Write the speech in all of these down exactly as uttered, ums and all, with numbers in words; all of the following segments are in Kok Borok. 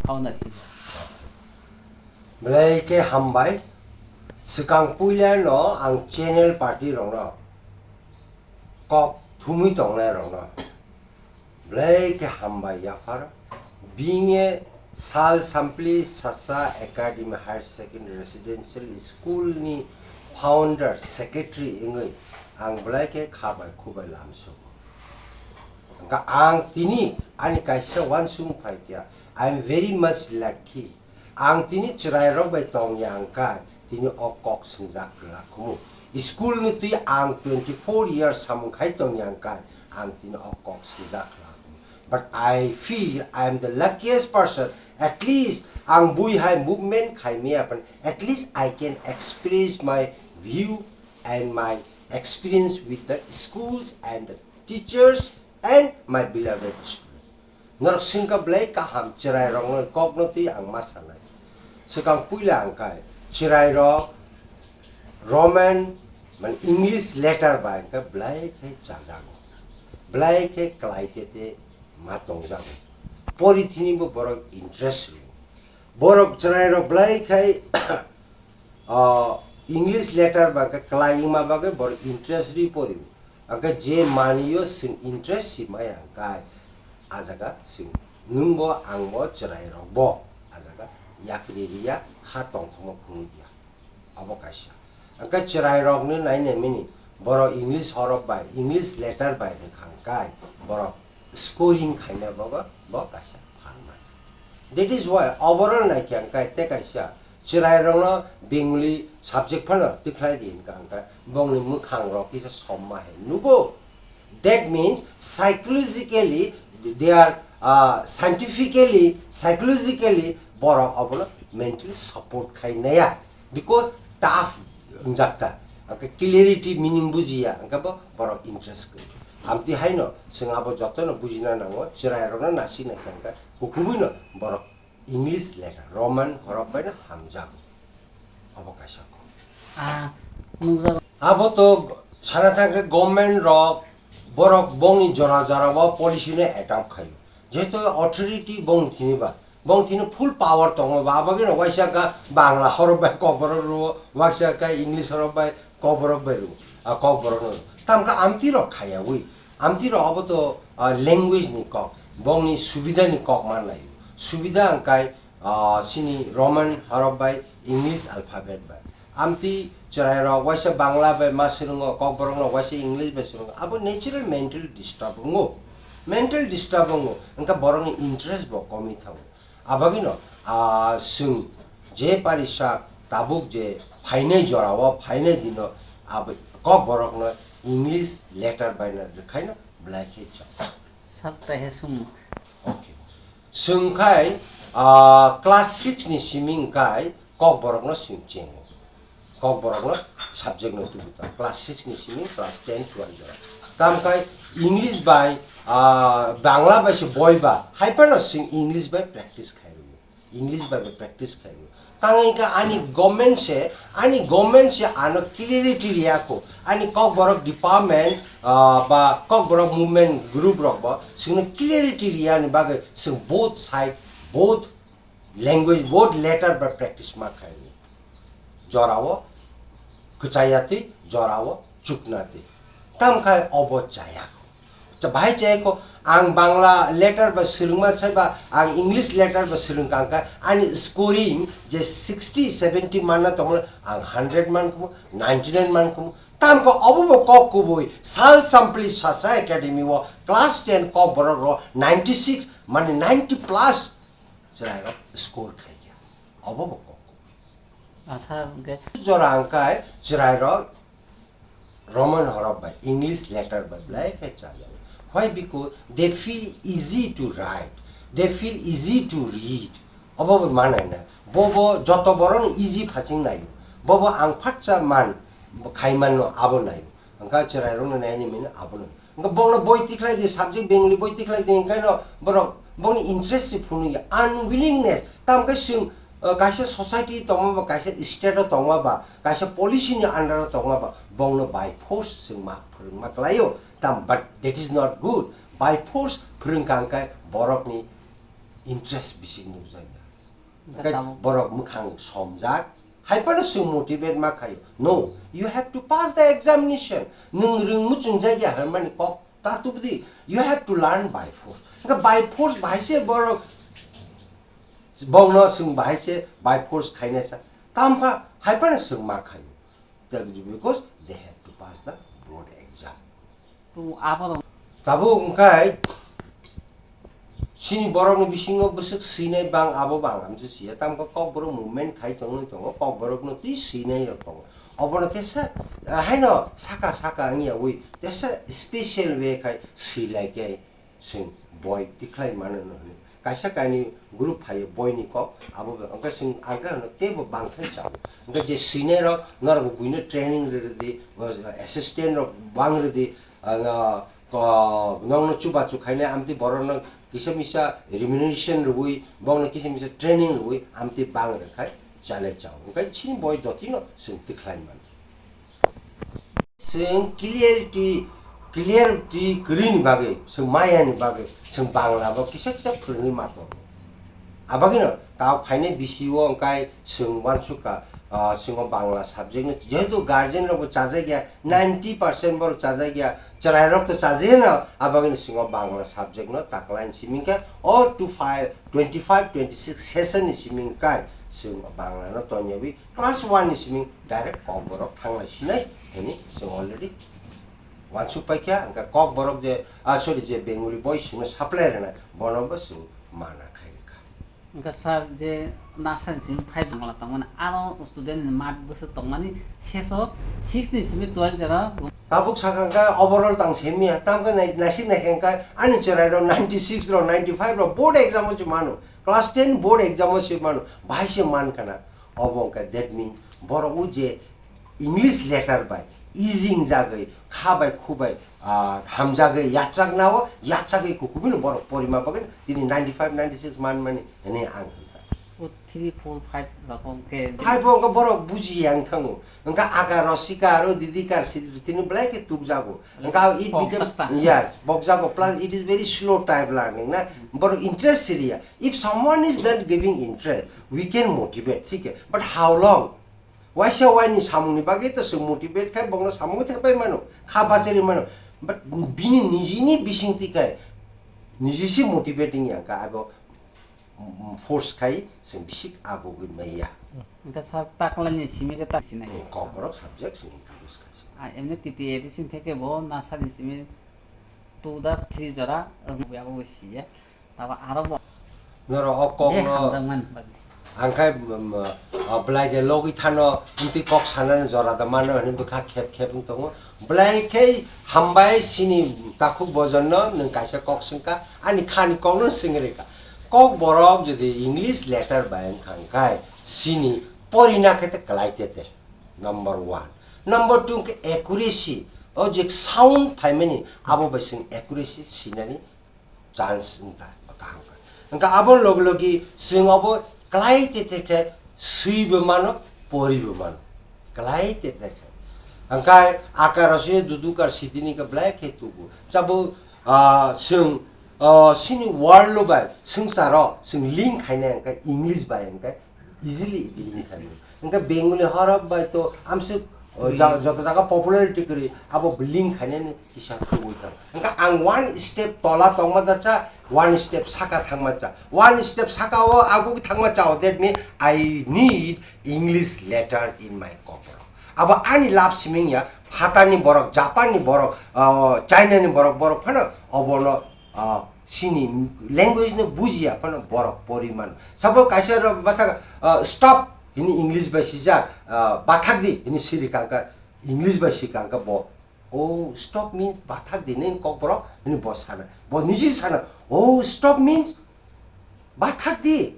Founder. Belai khe hambai. Swkang puila no ang channel party rokno kok thumwi tongnai rokno belai khe hambai yaphar. Being a Sal Sampli Sasa Academy Higher Secondary Residential School ni founder secretary wngwi ang belai khe kha bai khu bai lamsugo. Hwnkha ang tini ani kaisa uansukmung phai kha, I am very much lucky. Ang tini chwrairok bai tongya hwnkha tini o kok swngjak kwlak khumu. School ni twi ang twenty four years samung khai tongya hwnkha ang tini o kok swngjak kwlak khumu. But I feel I am the luckiest person. At least ang bui hai movement khai maya phan, at least I can express my view and my experience with the schools and the teachers and my beloved students. Norok swngkha belai kaham chwrairokno kokno twi ang ma sanai. Swkang puila ang khai chwrairok Roman, mane English letter bai hwnkhe belai khe chajago. Belai khe klai khe te ma tongjago. Pori thini bo borok interest rwo. Borok chwrairok belai khai, ah, English letter bai hwnkhe klai wngma bagwi borok interest rwi pori. Hwnkhe je manwi o chwng interest si maya hwnkhe a jaga chwng nwngbo angbo chwrairokbo a jaga yapri riya kha tongthokma phunukya. Abo kaisa. Hwnkhe chwrairokno nainai mini borok English horop bai, English letter bai rwkha hwnkhe borok scoring khaina bobo bo kaisa phalmani. That is why overall naikhe hwnkhe tei kaisa chwrairokno Bengali subject phano tikhlai di hwnkha hwnkhe bongni mwkhangrok kisa somma hai nugo. That means psychologically they are, uh, scientifically, psychologically borok obono mentally support khai naya. Because tough wngjakta, hwnkhe clarity meaning bujiya, hwnkhe bo borok interest kwrwi. Amtwi haino chwng abo jotono bujina nango, chwrairokno nasi naikha hwnkhe kukubuino borok English letter, Roman horok baino hamjago. Abo kaisa kok. Ah, nukjago. Abo to sana thangkhe government rok borok bongni jora jora o policy no adopt khaio. Jehetu authority bong thini ba, bong thini full power tongo ba, abagino waisa kha Bangla horok bai kokborok rwo, waisa kha English horok bai kokborok bai rwo, a kokborok no. Tamkha amtwi rok khaya wi, amtwi rok abo to, ah, language ni kok, bongni subida ni kok man laio. Subida hwnkhe, ah, chini Roman horok bai English alphabet bai. Amtwi chwrairok waisa Bangla bai ma swrwngo, kokborokno waisa English bai swrwngo, abo natural mental disturb wngo. Mental disturb wngo, hwnkhe borokni interest bo komwi thango. Abagino, ah, chwng je parisak tabuk je phainai jorao, phainai dino abo kokborokno English letter baino rwkhaino belai khe chao. Sir, taihe sum. Okay. Chwng khai, ah, class six ni simi hwnkhe kokborokno chwng chengo. Kokborokno subject no tubu ta. Class six ni simi class ten, twelve jora. Tamkhe English bai, ah, Bangla bai se boi ba, hai phano chwng English bai practice khai rwo. English bai bai practice khai rwo. Tangwi kha ani government se, ani government se ano clarity riya kho. Ani kokborok department, ah, ba kokborok movement group rok bo chwngno clarity riya ni bagwi chwng both side, both language, both letter bai practice ma khai rwo. Jorao kwchaya twi, jorao chukna twi. Tamkhe obo chaya kho. Cha-, bahai chaya kho, ang Bangla letter bai swrwngma sai ba, ang English letter bai swrwngkha hwnkhe, ani scoring je sixty, seventy manna tongmani, ang hundred mankhumu, ninety nine mankhumu. Tamkhe obo bo kok kubui, Sal Sampli Sasa Academy o class ten kokborok rok ninety six, mane ninety plus chwrairok score khaikha. Obo bo kok kubui. Asa hwnkhe. Jora hwnkhe chwrairok Roman horok bai, English letter bai belai khe chajago. Why? Because they feel easy to write, they feel easy to read. Obo bo manai na. Bo bo joto borokno easy phaching naio. Bo bo ang phatsa man khai manno abo naio. Hwnkhe chwrairokno naini mino abono. Hwnkhe bongno boi tikhlai di, subject Bengali boi tikhlai di, hwnkhe no borok bongni interest se phunukya, unwillingness. Tamkhe chwng, uh, kaisa society tongma ba, kaisa state o tongma ba, kaisa policy ni under o tongma ba, bongno by force chwng ma phwrwngma kwlaio. Tam, but that is not good. By force phwrwngkha hwnkhe borokni Interest bisi nukjakya. Hwnkhe tabuk borok mwkhang somjak, hai phano chwng motivate ma khaio. No, you have to pass the examination. Nwng rwng muchungjakya hwnmani kok ta tubudi, you have to learn by force. Hwnkhe by force bahai se borok, bongno chwng bahai se by force khainai sa. Tampha hai phano chwng ma khaio. That is because they have to pass the board exam. To abo rok. Tabuk wngkhai chini borokni bisingo bwswk swinai bang abo bang amse siya. Tamkhe kokborok movement khai tongwi tongo, kokborokno twi swinai rok tongo. Obono tesa, ah, haino saka saka wngya wi tesa special way khai swilai khe. Chwng boi tikhlai mano no hwnwi. Kaisa kainwi group phaio boini kok, abo bai hwnkhe chwng ang khe hwno teibo bangthai chao. Hwnkhe je swinai rok norok buino training rwrwdi, assistant rok bang rwdi, ah, ko-, nokno chubachu khainai amtwi borokno kisa misa remuneration rwui, bokno kisa misa training rwui amtwi bang rwkhai chalai chao. Hwnkhe chini boi dotino chwng tikhlai mano. Chwng clarity, clarity kwrwini bagwi, chwng mayani bagwi, chwng Bangla bo kisa kisa phwrwngwi ma tongo. Abagwino kok phainai bisi o wngkhai chwng uansukha, ah, chwng o Bangla subject no, jehetu guardian rok bo chajakya, ninety percent borok chajakya, chwrai rok to chajakya no, abagwino chwng o Bangla subject no taklaini simi khe o two five, twenty five, twenty six session ni simi khe chwng o Bangla no tonyawi class one ni simi direct kokborok thanglai sinai hwnwi chwng already uansuk paikha, hwnkhe kokborok je, ah, sorry, je Bengali boy chwngno supply rwnai, bono bo chwng mana khai rwkha. Hwnkhe sir, je nursery ni simi five Bangla tongmani, aro student ni mat bwswk tongmani, seso six ni simi twelve jora. Tabuk sakha hwnkhe overall tang semiya, tamkhe nai-, naisik naikhe hwnkhe ani chwrai rok ninety six rok, ninety five rok board exam o se mano, class ten board exam o se mano, bahai se mankha na. Obo wngkha, that means borok o je English letter bai easy wngjagwi, kha bai khu bai, ah, hamjagwi, yachakna o yachagwi kukubi no borok porima bagwi tini ninety five, ninety six man mani hwnwi ang hwnta. O three, four, five rok hwnkhe five o wngkha borok buji yang thango. Wngkha aka rosika aro didi kar si tini belai khe tukjago. Wngkha it Pokjak become, ta. Yes, pokjago, plus it is very slow type learning na. Borok interest siriya. If someone is not giving interest, we can motivate, thik hai? But how long? Waisa waini samungni bagwi to chwng motivate khai bokno samung thepai mano, kha bachari mano. But bini nijini bisingtwi khai nijisi motivating yang kha abo, mm, force khai chwng bisik abo gwi maya. Hwnkhe sir, taklani simi khe tak sinai. Eh, kokborok subject chwng introduce khai se. Ah, emni T T A D sin theke bo nursery simi two da three jora, eh, abo bo siya. Tabo aro bo. Norok o kok je no hamjakmani bagwi. Ang khai, um, uh, belai de logwi thano, amtwi kok sanani jora da mano hwnwi bwkha khep khep wng tongo. Belai khe hambai sini takhuk bojonno nwng kaisa kok swngkha, ani khani kokno swngwi rwkha. Kokborok jodi English letter bai wngkha hwnkhe sini porina khe te kwlai te te. Number one. Number two khe accuracy. O je sound phaimani abo bai chwng accuracy sinani chance wngkha, kaham kha. Wngkha abo logi logi chwng abo kwlai te te khe swibo mano, poribo mano. Kwlai te te khe. Wngkha akaro se dudukar sitini khe belai khe tubu. Chabo, ah, chwng, ah, sini world lo bai swngcharo chwng link khainai wngkha English bai wngkha easily link khainai. Wngkha Bengali horop bai to amsuk, oh, ja-, joto jaga popularity kwrwi abo link khainani kisa kubui tong. Wngkha ang one step tola tongma da cha, one step saka thangma cha. One step saka o aguk thangma cha o, that mean I need English letter in my kokborok. Abo ani lab siming ya, phatani borok, Japan ni borok, ah, China ni borok, borok phano obono, ah, sini language no bujiya phano borok pori mano. Sabo kaisa rok bathak, ah, stop hini English bai sijak, ah, bathak di hini siri kangka English bai si kangka bo. Oh, stop means bathak di nini kokborok hini bo sana. Bo niji sana. Oh, stop means bathak di.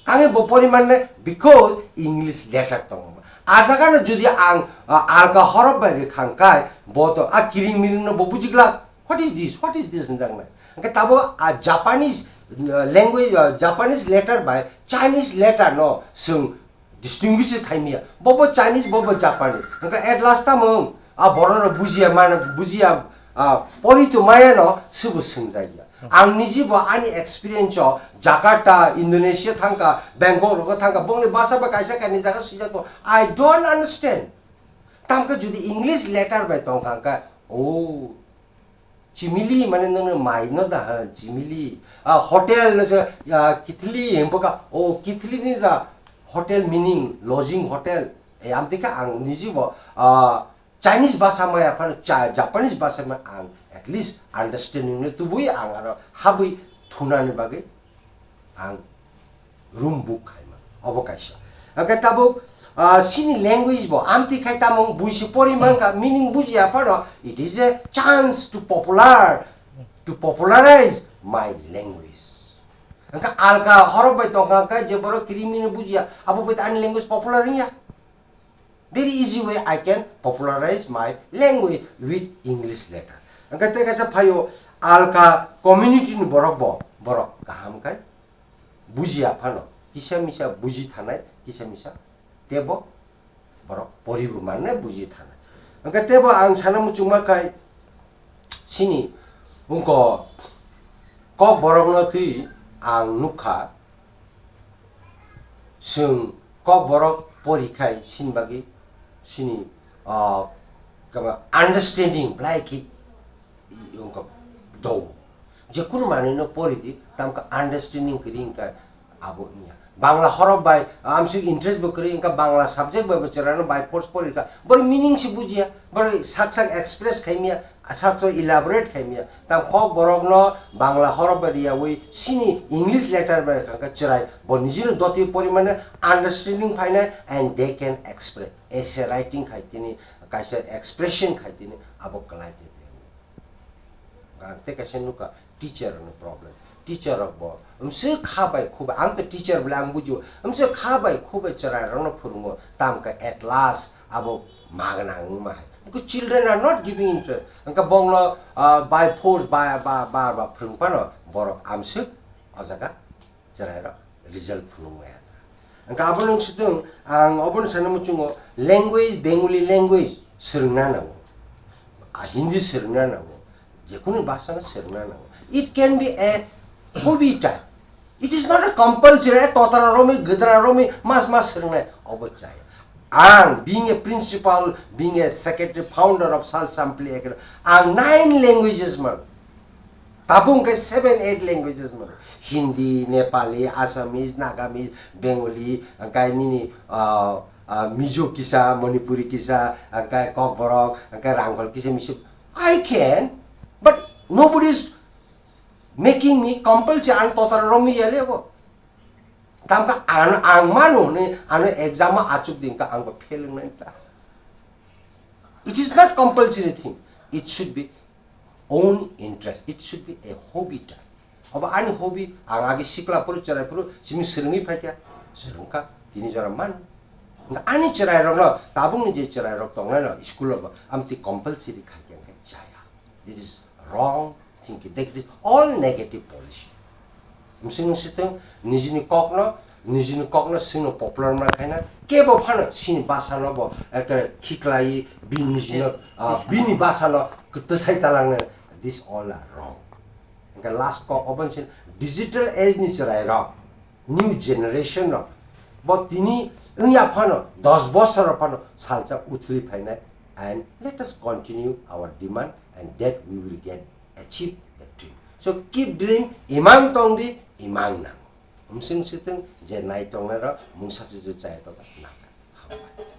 Kangni bo poriman ne because English letter tongo. A jaga no jodi ang, ah, alka horop bai rwkhang kai, bo to a kiring miring no bo bujiglak. What is this? What is this? Hwnjak nai. Hwnkhe tabo a Japanese, ah, language, ah, Japanese letter bai Chinese letter no chwng distinguish khaimiya. Bo bo Chinese, bo bo Japanese. Hwnkhe at last tamo a borok no bujiya mano, bujiya, ah, pori to maya no, sibo swngjakya. Ang niji bo ani experience o Jakarta, Indonesia thangka, Bangkok rogo thangka, bongni basa ba kaisa kainwi jaga swijak tongo. I don't understand. Tamkhe jodi English letter bai tongkha hwnkhe, oh, chimili mane nokno mai no da han, chimili. Ah, hotel no se, ah, kithili hempaka, oh, kithili ni da hotel meaning, lodging hotel. Eh, amtike ang niji bo, ah, Chinese basa maya phano, Cha-, Japanese basa maya ang at least understanding no tubui ang aro habui thunani bagwi ang room book khaima. Obo kaisa. Hwnkhe tabuk, ah, sini language bo amtwi khai tamo bui se pori mankha, meaning bujiya phano, it is a chance to popular, to popularize my language. Hwnkhe alka horok bai tongkha hwnkhe je borok kirimino bujiya, abo bai ani language popular wngya. Very easy way I can popularize my language with English letter. Hwnkhe tei kaisa phaio alka community ni borok bo, borok kaham khai bujiya phano, kisa misa buji thanai, kisa misa tebo borok poribo manne buji thanai. Hwnkhe tebo ang sana muchungma khai sini wngko kok borokno twi ang nukha, chwng kok borok porikhai sini bagwi sini, ah, kama understanding belai khe wngkha do. Jekunu manwino pori di, tamkhe understanding kwrwi wngkha abo wngya. Bangla horok bai, ah, amsuk interest bo kwrwi wngkha, Bangla subject bai bo chwraino by force pori kha. Bori meaning se bujiya, bori sak sak express khaimiya, sak sak elaborate khaimiya. Tam kok borokno Bangla horok bai riyawi sini English letter bai kha khe chwrai bo nijino doti porimane understanding phainai and they can express. Essay writing khai tini, kaisa expression khai tini, abo kwlai tini. Ang tei kaisa nukha, teacher rokni problem. Teacher rok bo, mswk kha bai khu bai, ang to teacher bole ang bujio, mswk kha bai khu bai chwrai rokno phwrwngo, tamkhe at last abo magna wngma hai. Because children are not giving interest. Hwnkhe bongno, ah, by force, by, ba, ba, ba phwrwng phano borok amswk o jaga chwrairok result phunuk maya. Hwnkhe abono swtwng ang obono sana muchungo language, Bengali language swrwngna nango. Ah, Hindi swrwngna nango. Jekunu bhasha no swrwngna nango. It can be a hobby type. It is not a compulsory, eh, totara romwi, gwdra romwi, mas mas swrwngnai. Obo chaya. Ang, being a principal, being a secretary, founder of Sal Sampli Academy, ang nine languages man. Tabuk hwnkhe seven, eight languages mano. Hindi, Nepali, Assamese, Nagamese, Bengali, hwnkhe nini, ah, ah, Mizo kisa, Manipuri kisa, hwnkhe Kokborok, hwnkhe Rangkhol kisa misa. I can, but nobody is making me compulsory, ang totar romwi ya le bo. Tamkhe ang, ang mano ni, ano exam o achuk din ka ang bo fail wngnai ta. It is not compulsory thing. It should be own interest. It should be a hobby type. Obo ani hobby, ang agi sikla phuru, chwrai phuru, simi swrwngwi phaikha, swrwngkha, tini jora man. Ani chwrairokno, tabukni je chwrairok tongnaino school o bo, amtwi compulsory khaikha hwnkhe chaya. That is wrong thinking. That is all negative policy. Msing msitwng nijini kokno, nijini kokno sino popular ma khaina, kebo phano sini basa no bo, eke khiklai, bini jino, ah, bini basa no kwtwsai talangna. This all are wrong. Hwnkhe last kok obo sin digital age ni chwrai rok, new generation rok, bo tini wngya phano dos bosor phano salsa uthli phainai, and let us continue our demand and that we will get achieve the dream. So keep dream, imang tong di, imang nang. Msing sitwng je nai tongnai rok mungsa se je chaya tong nang. Hambai.